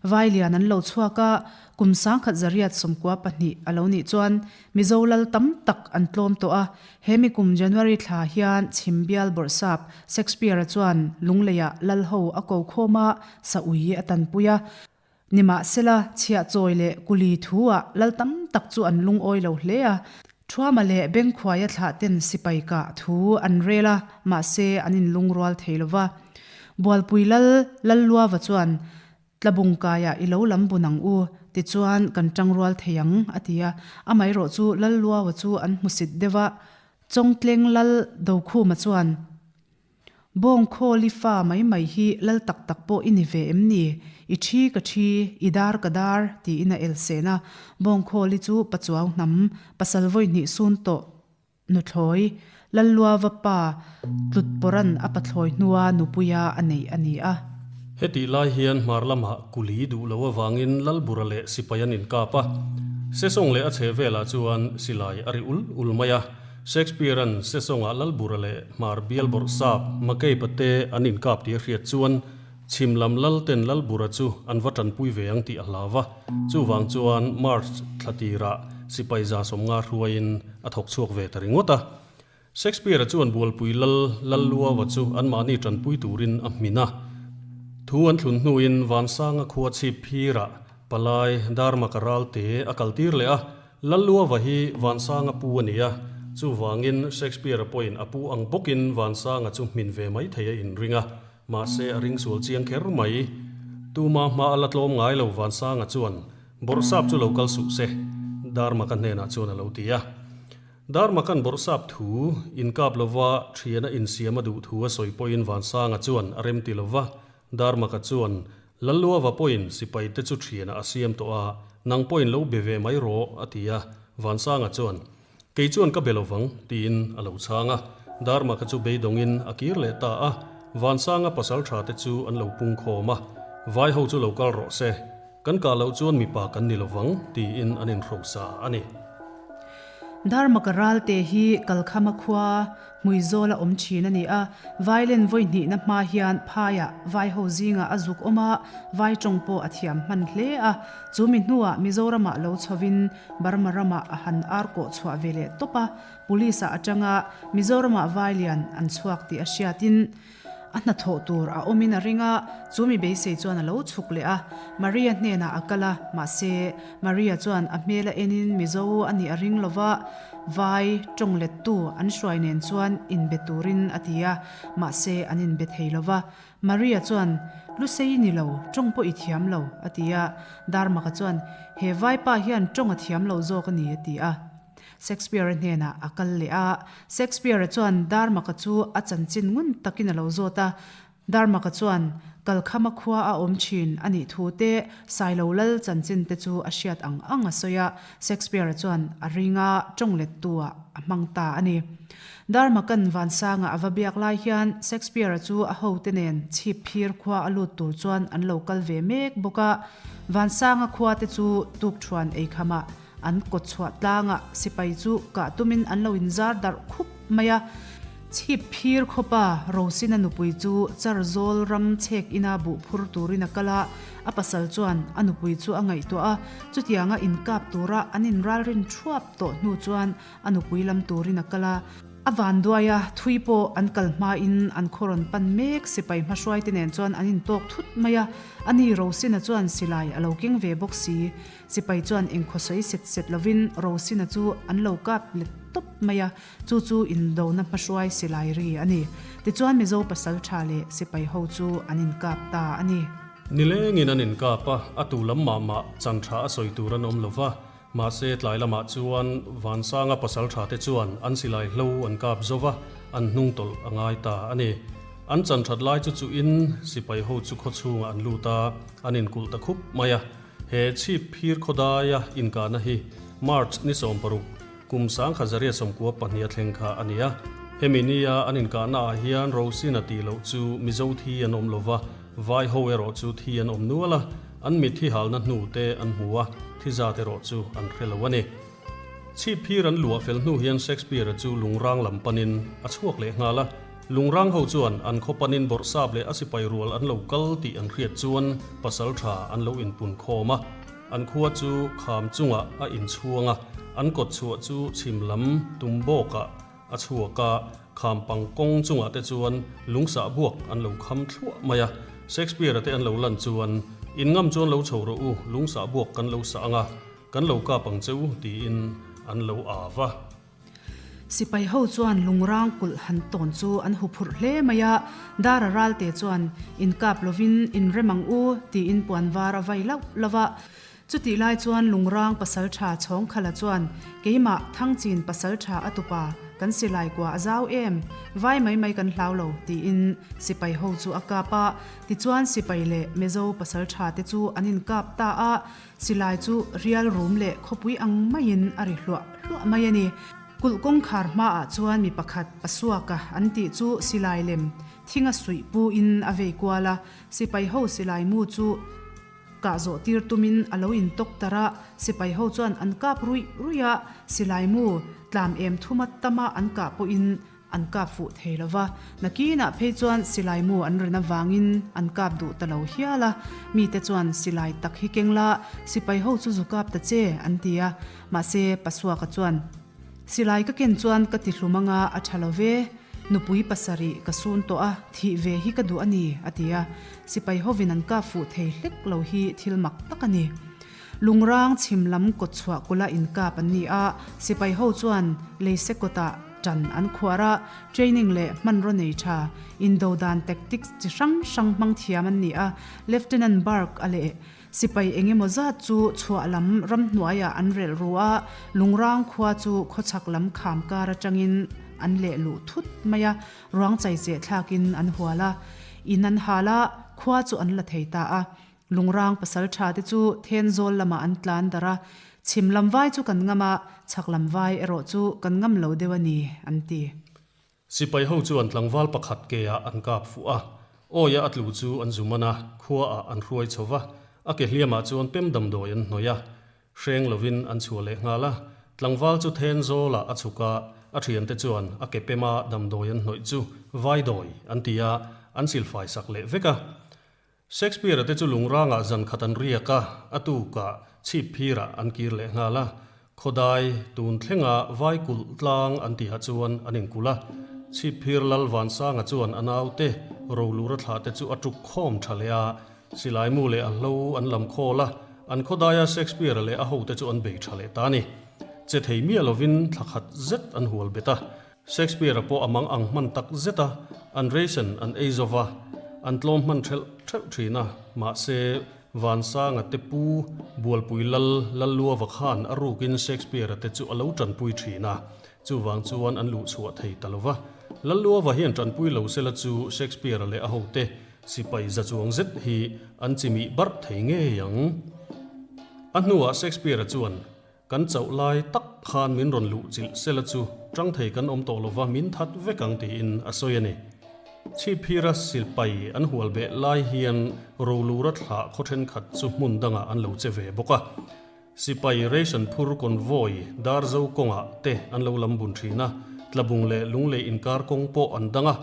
[SPEAKER 2] Vailian an lo chhuak a, kum 1992 a lo nih chuan Mizo lal tam tak an tlawm tawh a, he mi kum January thla hian Chhimbial Bawrhsap Shakespeare-a chuan Lungleiah lal ho a ko khawm a, sa ui a tanpui a. Nimahsela, chhiahchawi leh kuli thu-ah lal tam tak chu an lungawi lo hle a. Thuama leh Bengkhuaia thlahten sipai kah thu an rel a, mahse an inlungrual thei lo va. Bualpui lal Lalluava chuan, Tlabungkaiah i lo lam bun ang u, tichuan kan tangrual thei ang, a ti a. Amaherawh chu Lalluava chu an hmusit deuh a, Chawngtleng lal Dokhuma chuan, Bawng khawl i fa mai mai hi lal tak tak pawh i ni ve em ni? I thi ka thi, i dar ka dar, tiin a el sen a. Bawng khawl i chu Pachuau hnam, pasal vawi hnih sun tawh nuthlawi, Lalluava pa Tlutpawran a pathlawi hnua nupuia a neih a ni a.
[SPEAKER 3] Hetih lai hian hmar lamah kuli duh lo avangin Lalbura leh sipai an inkap a. Sesawng leh a chhe velah chuan silai a ri ul ul mai a. Shakespeare-a'n Sesawngah Lalbura leh Hmar bial bawrhsap Makeipa te an inkap tih a hriat chuan chhim lam Lalten Lalbura chu an va tanpui ve ang tih a hlau va. Chuvang chuan March thla tirah sipai 150 hruaiin a thawk chhuak ve ta ringawt a. Shakespeare-a chuan Bualpui Lal Lalluava chu anmahni tanpui turin a hmin a. Thu an thlun hnuin Vansanga khua chhip phirah palai Darmaka ralte a kaltir leh a. Lalluava hi Vansanga pu a ni a, chuvangin Shakespeare-a pawhin a pu ang bawkin Vansanga chu hmin ve mai thei a inring a, mahse a ring sual chiang kher mai. Tuma hma a la tlawm ngai lo Vansanga chuan, Bawrhsap chu lo kal suh se, Darmaka hnenah chuan a lo ti a. Darmakan Bawrhsap thu inkap lova thiana insiam a duh thu a sawi pawhin Vansanga chuan a remti lova, Darmaka chuan, Lalluava pawhin sipaite chu thianah a siam tawh a, nang pawhin lo be ve mai rawh, a ti a. Vansanga chuan, Kei chuan ka be lo vang, tiin a lo chhang a. Darmaka chu beidawngin a kir leh ta a. Vansanga pasal thate chu an lo pung khawm a, Vai ho chu lo kal rawh se, kan kah loh chuan mipa kan ni lo vang, tiin an inhrosa a ni.
[SPEAKER 2] Darmaka ralte hi Kalkhama khua Hmuizawl a awm thin a ni a, Vailen vawi hnihna hma hian phaiah Vaiho zingah a zuk awm a, Vai tawng pawh a thiam hman hle a. Chu mi hnuah Mizoramah lo chhovin Burma ramah a han ar kawh chhuah ve leh tawp a, Police-ah atanga Mizoramah Vailian an chhuak tih a hriatin a hnathawh tur a awmin a ring a, chu mi beisei chuan a lo chhuk leh a. Maria hnenah a kal a, mahse, Maria chuan a hmel a enin Mizo a nih a ring lo va, Vai tawng lettu an hruai nen chuan inbe turin a ti a, mahse an inbe thei lo va. Maria chuan, Lusei i ni lo, tawng pawh i thiam lo, a ti a. Darmaka chuan, He Vaipa hian tawng a thiam lo zawk a ni, a ti a. Shakespeare-a hnenah a kal leh a. Shakespeare-a chuan Darmaka chu a chanchin ngun takin a lo zawt a. Darmaka chuan Kalkhama khua a awm thin a nih thu te, Sailo lal chanchin te chu a hriat ang ang a sawi a. Shakespeare-a chuan a ring a, tawng lettu-ah a hmang ta a ni. Darmakan Vansanga a va biak lai hian Shakespeare-a chu a hote nen chhip phir khua a lut tur chuan an lo kal ve mek bawk a. Vansanga khua te chu tukthuan eikhamah An kawt chhuah tlangah sipai chu kah tumin an lo inzar darh khup mai a. Chhip phir khawpa Rosina nupui chu Charzawl ram chhek ina buh phur turin a kal a, a pasal chuan a nupui chu a ngaihtuah a, chutianga inkap tura an inralrin thuap tawh hnu chuan a nupui lam turin a kal a. A vanduai a, thui pawh an kal hmain an khaw rawn pan mek sipai hmahruaite nen chuan an intawk thut mai a, ani Rosina chuan silai a lo keng ve bawk si. Sipai chuan engkhaw sawi set set lovin Rosina chu an lo kap let tawp mai a, chu chu indona hmahruai silai ri a ni. Tichuan Mizo pasaltha leh sipai ho chu an inkap ta a ni.
[SPEAKER 3] Nilengin an inkap a, a tu lam mah mah chan tha a sawi tur an awm lova, Mahse, tlai lamah chuan Vansanga pasalṭhate chuan an silai hlo an kap zo va, an hnung tawlh a ngai ta a ni. An chan ṭhat lai chu chuhin sipai ho chu khaw chhungah an lut a, an inkulh ta khup mai a. He chhip phir khawdaia inkahna hi March ni 16, kum 1992 a thleng kha a ni a. Hemi nia an inkahnaah hian Rosina tih loh chu Mizo thi an awm lo va, Vai ho erawh chu thi an awm nual a, an mit hi halna hnu te an hmu a, thi zat erawh chu an hre lo a ni. Chhip phir an luah fel hnu hian Shakespeare-a chu lungrang lam panin a chhuak leh nghal a. Lungrang ho chuan an khaw panin bawrhsap leh a sipai rual an lo kal tih an hriat chuan pasal tha an lo inpun khawm a. An khua chu kham chungah a inchhuang a, an kawt chhuah chu chhim lam tum bawkah A chhuak a, kham pang kawng chungah te chuan lungsah buak an lo kham thluah mai a. Shakespeare-a te an lo lan chuan, In ngam chuan lo chho rawh u, lungsah buak kan lo sah ang a, kan lo kap ang che u, tiin an lo av a.
[SPEAKER 2] Sipai ho chuan lungrang kulh han tawn chu an hu phurh hle mai a, Dara Ralte chuan, In kap lovin in rem ang u, tiin puan var a vai lauh lauh a. Chutih lai chuan Lungrang pasaltha Chhawngkhala chuan, Keimah, Thangchin pasaltha a tupa, kan silai kua a zau em? Vai mai mai kan hlau lo, tiin sipai ho chu a kap a. Tichuan sipai leh Mizo pasaltha te chu an inkap ta a, silai chu rial rum leh khawpui ang maiin a ri hluah hluah mai a ni. Kulh kawngkhar hmaah chuan mi pakhat Pasuaka an tih chu silai lem thinga suih pu in a vei kual a, sipai ho silai mu chu Kah zawh tir tumin a lo intawk tar a, sipai ho chuan an kap ruih ruih a, silai mu tlam em thuma tama an kah pawhin an kap fuh thei lo va. Nakinah phei chuan silai mu an ren avangin an kap duh ta lo hial a, mite chuan silai tak hi keng la, sipai ho chu zu kap ta che an ti a, mahse Pasuaka chuan. Silai ka ken chuan ka ti hlum anga a tha lo ve, nupui pasarih ka sun tawh a, thih ve hi ka duh a ni, a ti a. Sipai hovin an kap fuh thei hlek lo hi thil mak tak a ni. Lungrang chhim lam kawt chhuah kula inkap an ni a, sipai ho chuan leise kawtah tan an khuar a, training leh hmanraw nei tha, indo dan tactics chi hrang hrang hmang thiam an ni a, Lieutenant Burke a leh Sipai engemaw zat chu chhuah lam ramhnuaiah an relh ru a, Lungrang khua chu khawchhak lam kham kar atangin an leh luh thut mai a, ruang chaicheh thlakin an hual a. In an hal a, khua chu an la thei ta a. Lungrang pasal tha te chu Thenzawl lamah an tlan darh a, Chhim lam vai chu kan ngam a, chhak lam vai erawh chu kan ngam lo deuh a ni, an ti.
[SPEAKER 3] Sipai ho chuan tlangval pakhat ke ah an kap fuh a, awia a tlu chu an zu man a, khua ah an hruai chho va, a ke hliam ah chuan pem damdawi an hnawih a, hreng lovin an chhuah leh nghal a, tlangval chu then zawl ah a chhuk a, a thiante chuan a ke pem a damdawi an hnawih chu vaidawi an ti a, an silfai sak leh vek a. Shakespeare-a te chu lungrangah zan khat an riak a, a tukah chhip phirah an kir leh nghal a. Khawdai tun thlenga vai kulh tlang an tihah chuan an inkulh a. Chhip phir Lal Vansanga chuan a naute rolura thlah te chu a tuk khawm tha leh a, silai mu leh a hlo an lam khawl a, an khawdaia Shakespeare-a leh a hote chu an bei tha leh ta a ni. Che thei miah lovin thla khat zet an hual bet a. Shakespeare-a pawh a mang ang hman tak zet a, an ration an ei zo va, an tlawm hman ṭhelh ṭhelh ṭhin a, mahse, Vansanga te pu Bualpui Lal Lalluava khan a rukin Shakespeare-a te chu a lo ṭanpui ṭhin a, chuvang chuan an luh chhuah thei ta lo va. Lalluava hian ṭanpui lo sela chu Shakespeare-a leh a hote sipai za chuang zet hi an chimih barh thei ngei ang. A hnuah Shakespeare-a chuan Kan chauh lai tak khan min rawn luh chilh sela chu tang thei kan awm tawh lova min that vek ang tiin a sawi a ni. Chhipphira silpai an hual beh lai hian rolura thlah khaw thenkhat chu hmun dangah an lo che ve bawk a. Sipai ration phur convoy Darzo kawngah te an lo lam bun thin a. Tlabung leh Lunglei inkar kawng pawh an dang a,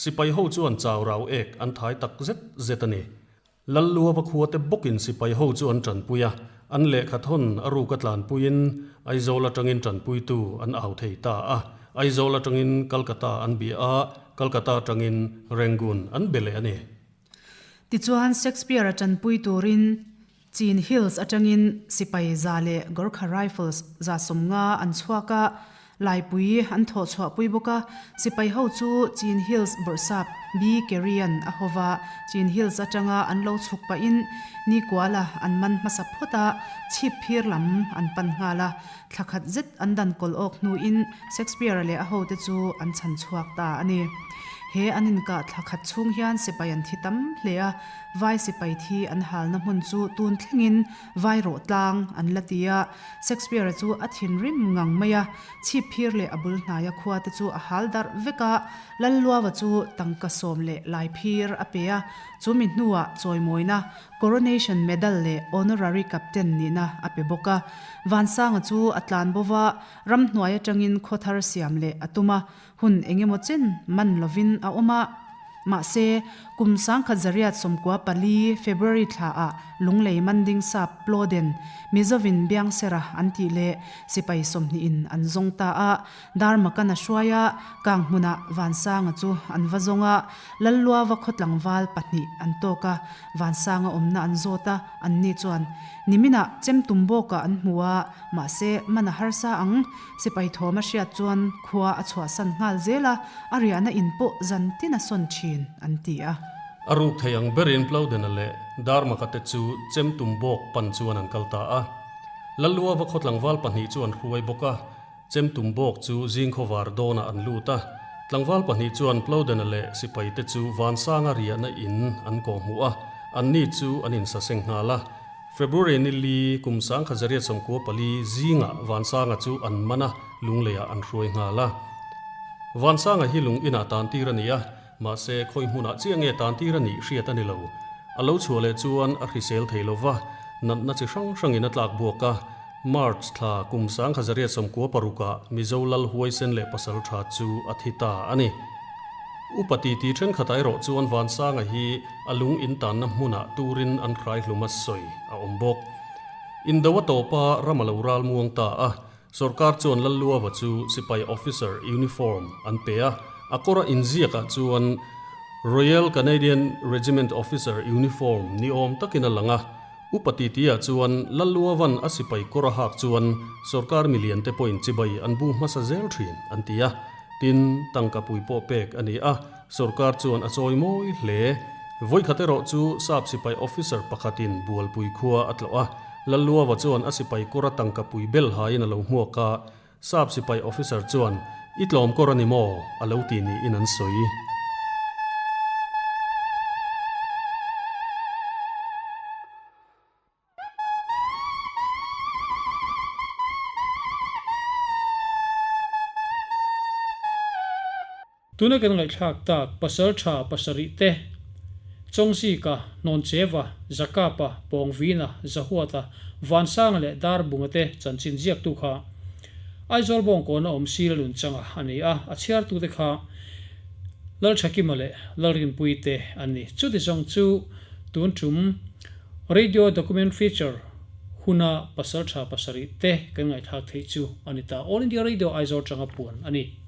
[SPEAKER 3] sipai ho chuan chau rau ek an thai tak zet zet a ni. Lalluava khuate bawkin sipai ho chu an tanpui a, an lehkha thawn a ruka tlanpuiin Aizawl atangin tanpuitu an au thei ta a. Aizawl atangin Calcutta an bia a, Calcutta atangin Rangoon an be leh a ni.
[SPEAKER 2] Tichuan Shakespeare-a tanpui turin Chin Hills atangin sipai za leh Gorkha Rifles 150 an chhuak a, Laipui an thawh chhuahpui bawk a. Sipai ho chu Chin Hills bawrhsap B. Kerry-a'n a ho va, Chin Hills atanga an lo chhuk pahin Nikuala an man hmasa phawt a, chhip phir lam an pan nghal a. Thla khat zet an dan kawl awk hnuin Shakespeare-a leh a hote chu an chhan chhuak ta a ni. He an inkah thla khat chhung hian sipai an thi tam hle a, Vai sipai thi an halna hmun chu tun thlengin vai rawh tlang an la ti a. Shakespeare-a chu a thinrim ngang mai a, chhip phir leh a bul hnaia khua te chu a hal darh vek a, Lalluava chu tangka sawm leh lai phir a pe a, chu mi hnuah chawimawina Coronation Medal leh Honorary Captain nihna a pe bawk a. Vansanga chu a tlan bo va, ramhnuai atangin khaw thar siam leh a tum a, hun engemaw chen man lovin a awm a. Mahse, kum 1994 February thlaah Lunglei Manding sap Plawden, Mizovin Biangsera an tih leh sipai 20 in an zawng ta a. Darmakan a hruai a, kang hmunah Vansanga chu an va zawng a, Lalluava khaw tlangval pahnih an tawk a, Vansanga awmna an zawt a, anni chuan niminah chem tum bawkah an hmu a, mahse man a harsa ang. Sipai thawm a hriat chuan khua a chhuahsan nghal zel a, a riahna in pawh zan tin a sawn thin, an ti a.
[SPEAKER 3] A ruk thei ang berin Plowden-a leh Darmaka te chu chem tum bawk pan chuan an kal ta a. Lalluava khaw tlangval pahnih chu an hruai bawk a, chem tum bawk chu zing khawvar dawnah an lut a. Tlangval pahnih chuan Plowden-a leh sipai te chu Vansanga riahna in an kawhhmuh a, anni chu an insaseng nghal a. February ni li kum 1994 zingah Vansanga chu an man a, Lungleiah an hruai nghal a. Vansanga hi lung inah tan tir a ni a, mahse khawi hmunah chiah nge tan tir a nih hriat a ni lo. A lo chhuah leh chuan a hrisel thei lo va, natna chi hrang hrangin a tlak buak a. March thla kum 1996ah Mizo lal huaisen leh pasal tha chu a thi ta a ni. Upa titi thenkhatah erawh chuan Vansanga hi a lung intanna hmunah turin an hrai hlum a sawi a awm bawk. Indo a tawpa ram a lo ral muang ta a, sorkar chuan Lalluava chu sipai officer uniform an pe a, a kawra inziakah chuan Royal Canadian Regiment officer uniform ni awm takin a lang a, Upa titi-ah chuan Lalluavan a sipai kawr a hak chuan sorkar milian te pawhin chibai an bu hmasa zel thin an ti a. Tin, tangka pui pawh pek a ni a, sorkar chuan a chawi mawi hle. Vawikhat erawh chu sap sipai officer pakhatin Bualpui khua a tlawh a, Lalluava chuan a sipai kawr a tangka pui bel hain a lo hmuak a, Sap sipai officer chuan, I tlawm kawr a ni maw? a lo ti niin an sawi.
[SPEAKER 1] Tuna kan ngaihthlak tak pasal tha pasarih te, Chawngzika, Hnawncheva, Zakapa, Pawngvina, Zahuata, Vansanga leh Darbunga te chanchin ziaktu kha Aizawl bawngkawna awm sil nun changa a ni a, a chhiartute kha Lalthakima leh Lalrinpuii te an ni. Chuti zawng chu tun tum Radio Document Feature huna pasal tha pasarih te kan ngaihthlak theih chu a ni ta. All India Radio Aizawl changa puan a ni.